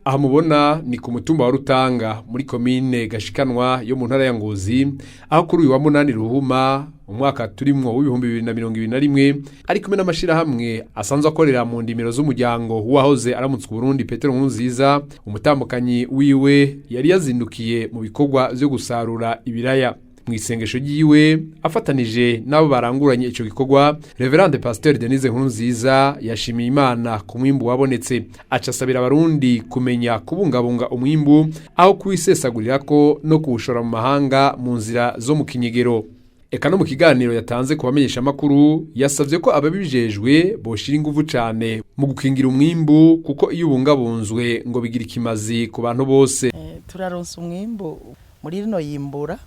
Aha mubona ni ku mutumba wa Rutanga muri komine Gashikanwa yo mu ntara ya Ngozi, aho kuri uyu wa 8 Ruhuma umwaka turimwo w'2021 ari kumwe n'amashirahamwe asanzwe akorera mu ndimiro z'umuryango w'uwahoze aramutswa Burundi Petero Nkurunziza. Umutambukanyi wiwe yari yazindukiye mu bikorwa vyo gusarura ibiraya. Mu isengesho ryiwe afatanije n'abo baranguranye ico gikorwa, Reverend Pasteur Denise Nkurunziza yashimiye Imana ku mwimbu wabonetse, aca asabira abarundi kumenya kubungabunga umwimbu aho kuwisesagurirako no kuwushora mu mahanga mu nzira zo mu kinyegero. Eka no mu kiganiro yatanze ku bamenyeshamakuru yasavye ko ababijejwe boshira inguvu cane mu gukingira umwimbu, kuko iyo ubungabunzwe ngo bigira ikimazi ku bantu bose. Turaronsa umwimbu muri rino yimbura,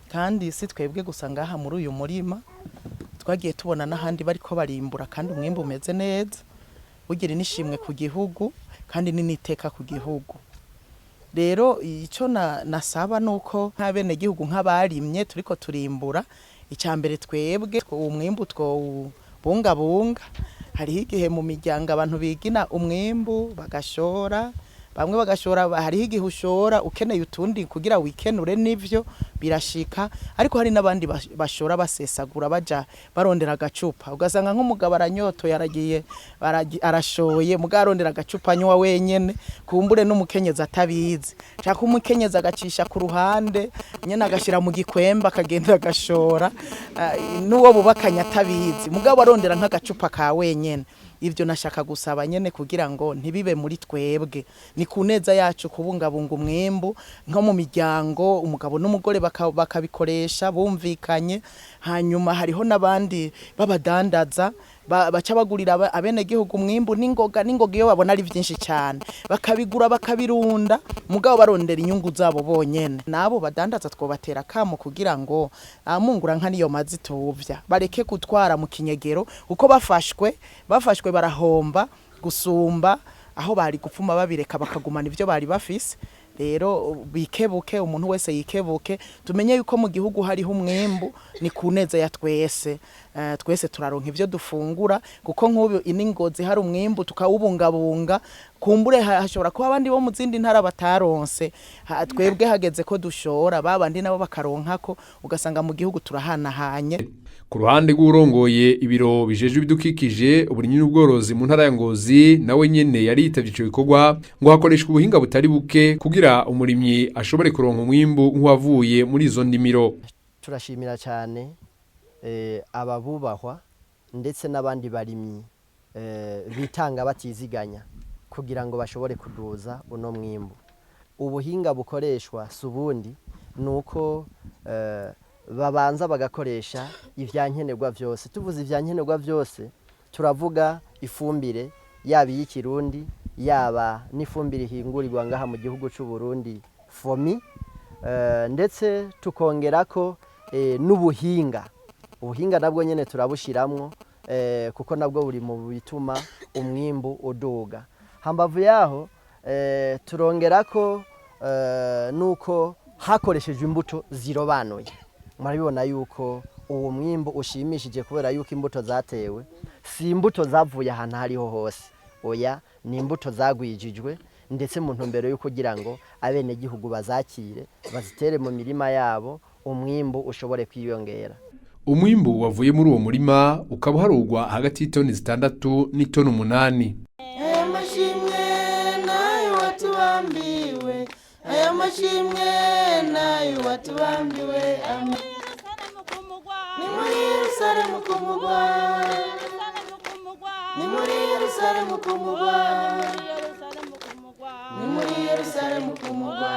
kandi si twebwe gusa ngaha muri uyu murima, twagiye tubona n'ahandi bariko barimbura kandi umwimbu umeze neza. Bugira n'ishimwe ku gihugu kandi ni n'iteka ku gihugu. Rero icyo nasaba nuko nk'abenegihugu, nk'abarimye turiko turimbura, icya mbere twebwe uwo mwimbu twowubungabunga. Hariho igihe mu miryango abantu bigina umwimbu bagashora, bamwe bagashora, hariho igihe ushora ukeneye utundi kugira wikenure, nivyo birashika, ariko hari n'abandi bashora basesagura, baja barondera agacupa, ugasanga nk'umugabo aranyotoye, aragiye arashoye, mugabo arondera agacupa anywa wenyene, kumbure n'umukenyezi atabizi, canke umukenyezi agacisha ku ruhande nyene agashira mu gikwemba akagenda agashora, n'uwo bubakanye atabizi, mugabo arondera nk'agacupa ka wenyene. Ibyo nashaka gusaba nyene kugira ngo ntibibe muri twebwe, ni ku neza yacu kubungabunga umwimbu nko mu miryango, umugabo n'umugore bakabikoresha bumvikanye. Hanyuma hariho n'abandi babadandaza baca bagurira abenegihugu umwimbu n'ingoga n'ingoga, iyo babona ari vyinshi cyane bakabigura bakabirunda, mugabo barondera inyungu zabo bonyene. Nabo badandaza twobatera kamo kugira ngo amungura nka niyo mazi tuvya bareke gutwara mu kinyegero, kuko bafashwe barahomba gusumba aho bari gupfuma babireka bakagumana ivyo bari bafise. Rero bikebuke, umuntu wese yikebuke, tumenye yuko mu gihugu hariho umwimbu ni ku neza ya twese. Twese turaronka ivyo dufungura, kuko nk'ubu ini Ngozi hari umwimbu tukawubungabunga, kumbure hashobora kuba abandi bo mu zindi ntara bataronse. Twebwe hageze ko dushora, babandi nabo bakaronkako, ugasanga mu gihugu turahanahanye. Ku ruhande rw'urongoye ibiro bijejwe ibidukikije, uburimyi n'ubworozi mu ntara ya Ngozi, nawe nyene yari yitavye ico gikorwa, ngo hakoreshwa ubuhinga butari buke kugira umurimyi ashobore kuronka umwimbu nk'uwavuye muri izo ndimiro. Turashimira cyane ababubahwa ndetse n'abandi barimyi bitanga batiziganya kugira ngo bashobore kuduza uno mwimbu. Ubuhinga bukoreshwa si ubundi, ni uko babanza bagakoresha ivyankenerwa vyose. Tuvuze ivyankenerwa vyose, turavuga ifumbire, yaba iy'ikirundi, yaba n'ifumbire ihingurirwa ngaha mu gihugu c'u Burundi FOMI, ndetse tukongerako n'ubuhinga. Ubuhinga nabwo nyene turabushiramwo, kuko nabwo buri mu bituma umwimbu uduga. Hambavu yaho turongerako nuko hakoreshejwe imbuto zirobanuye. Murabibona yuko uwo mwimbu ushimishije kubera yuko imbuto zatewe si imbuto zavuye ahantu hariho hose, oya, ni imbuto zagwijijwe, ndetse mu ntumbero yo kugira ngo abenegihugu bazakire bazitere mu mirima yabo, umwimbu ushobore kwiyongera. Umwimbu wavuye muri uwo murima ukaba uharugwa hagati y'itoni 6 n'itoni 8. Aya mashimwe nayo watubambiwe, aya mashimwe nayo watubambiwe. Amen. Ni muri Yerusalemu kumugwa, ni muri Yerusalemu kumugwa, ni muri Yerusalemu kumugwa.